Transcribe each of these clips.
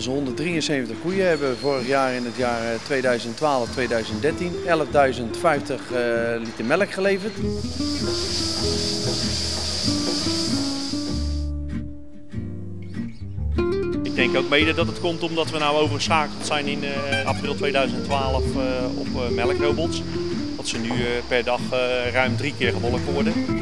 Onze 173 koeien hebben vorig jaar in het jaar 2012, 2013 11.050 liter melk geleverd. Ik denk ook mede dat het komt omdat we nou overgeschakeld zijn in april 2012 op melkrobots. Dat ze nu per dag ruim 3 keer gemolken worden.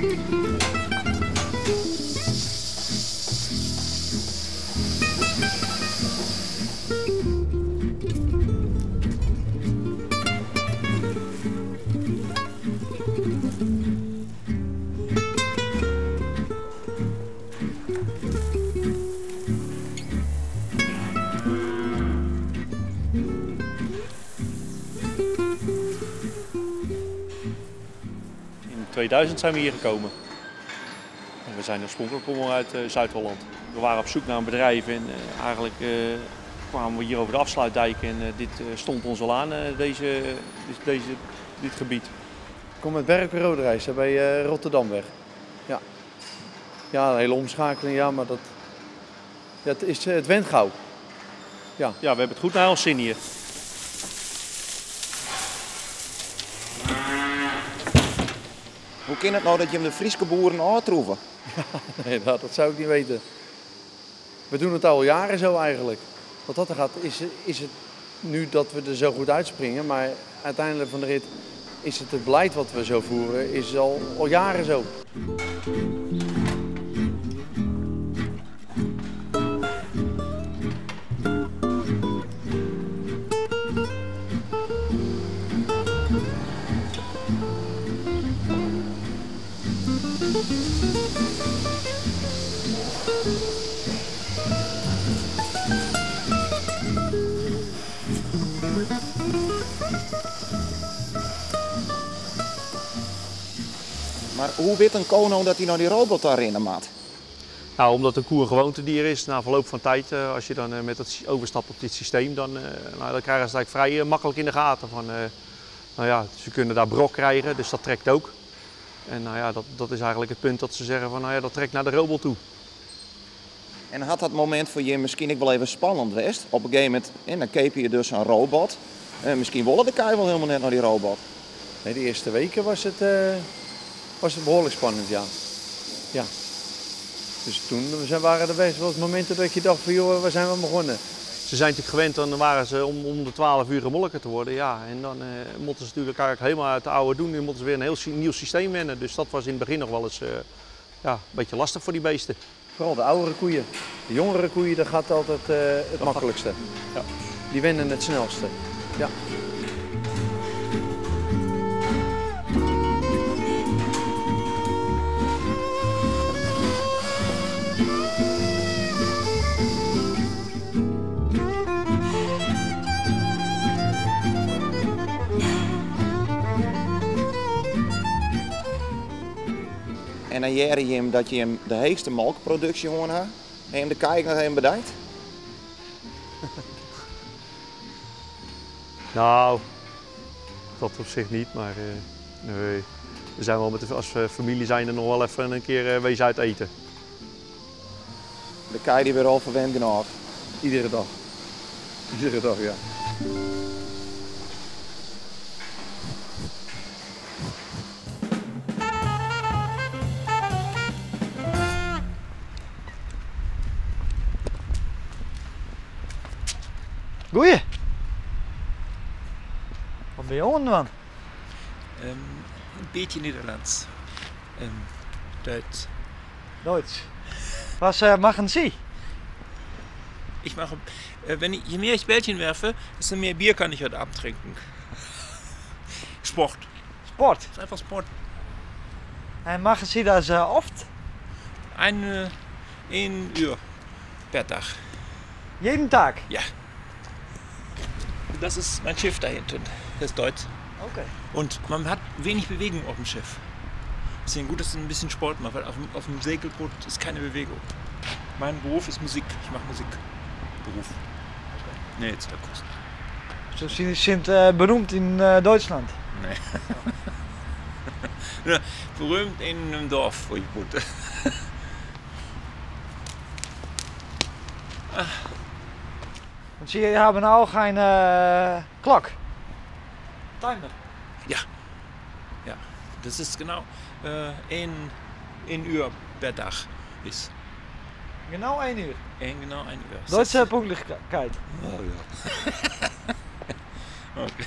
In 2000 zijn we hier gekomen. En we zijn oorspronkelijk komen uit Zuid-Holland. We waren op zoek naar een bedrijf en eigenlijk kwamen we hier over de afsluitdijk en dit stond ons al aan, dit gebied. Ik kom uit Berkel Rodenrijs, bij Rotterdamweg. Ja. Ja, een hele omschakeling, ja, maar dat, ja, het went gauw. Ja. Ja, we hebben het goed naar ons zin hier. Hoe kan het nou dat je hem de Friese boeren aantroeven? Ja, nee, dat zou ik niet weten. We doen het al jaren zo eigenlijk. Wat dat er gaat, is het nu dat we er zo goed uitspringen, maar uiteindelijk van de rit is het beleid wat we zo voeren, is al jaren zo. Maar hoe weet een koe nou dat hij nou die robot daarin maakt? Nou, omdat een koe een gewoontedier is, na verloop van tijd, als je dan met dat overstapt op dit systeem, dan krijgen ze het eigenlijk vrij makkelijk in de gaten. Van, nou ja, ze kunnen daar brok krijgen, dus dat trekt ook. En nou ja, dat is eigenlijk het punt dat ze zeggen van, nou ja, dat trekt naar de robot toe. En had dat moment voor je misschien ook wel even spannend geweest? Op een gegeven moment, en dan keep je dus een robot. En misschien willen de kei wel helemaal net naar die robot. Nee, de eerste weken was het behoorlijk spannend, ja. Ja. Dus toen waren er best wel eens momenten dat je dacht van, joh, waar zijn we begonnen? Ze zijn natuurlijk gewend, dan waren ze om de 12 uur gemolken te worden, ja. En dan moeten ze natuurlijk eigenlijk helemaal uit de oude doen. Nu moeten ze weer een heel nieuw systeem wennen. Dus dat was in het begin nog wel eens ja, een beetje lastig voor die beesten. Vooral de oudere koeien. De jongere koeien, dat gaat altijd het makkelijkste. Ja. Die wennen het snelste. Ja. En dan jaren je hem dat je hem de heegste melkproductie hoort had. En hem de kijk nog even bedankt. Nou, dat op zich niet, maar nee. We zijn wel met de, als familie zijn er nog wel even een keer wezen uit eten. De kei die weer al verwend genoeg. Iedere dag. Iedere dag, ja. Goeie! Wat ben je aan, man? Een beetje Nederlands. Duits. Duits. Was machen Sie? Ich mache, je mehr ich Bällchen werfe, desto mehr Bier kann ich heute Abend trinken. Sport. Sport? Das ist einfach Sport. En machen Sie das oft? Een uur per Tag. Jeden Tag? Ja. Das ist mein Schiff da hinten. Das ist Deutsch. Okay. Und man hat wenig Bewegung auf dem Schiff. Deswegen gut, dass du ein bisschen Sport machst, weil auf dem Segelboot ist keine Bewegung. Mein Beruf ist Musik. Ich mache Musik. Beruf. Okay. Nee, jetzt der Kosten. So, Sie sind berühmt in Deutschland? Nee. Berühmt in einem Dorf, wo ich wohnte. Want Sie haben auch eine Clock. Timer. Ja. Ja, das ist genau 1 Uhr per Tag ist. Genau 1 uur. Genau 1 Uhr. Deutsche Pünktlichkeit. Oh ja. Okay.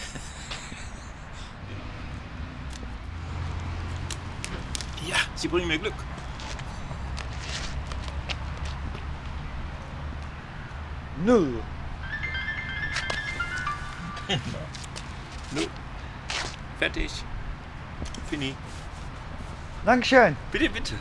Ja, sie bringen mir Glück. Nul. Genau. Nul. Fertig. Fini. Dankeschön. Bitte, bitte.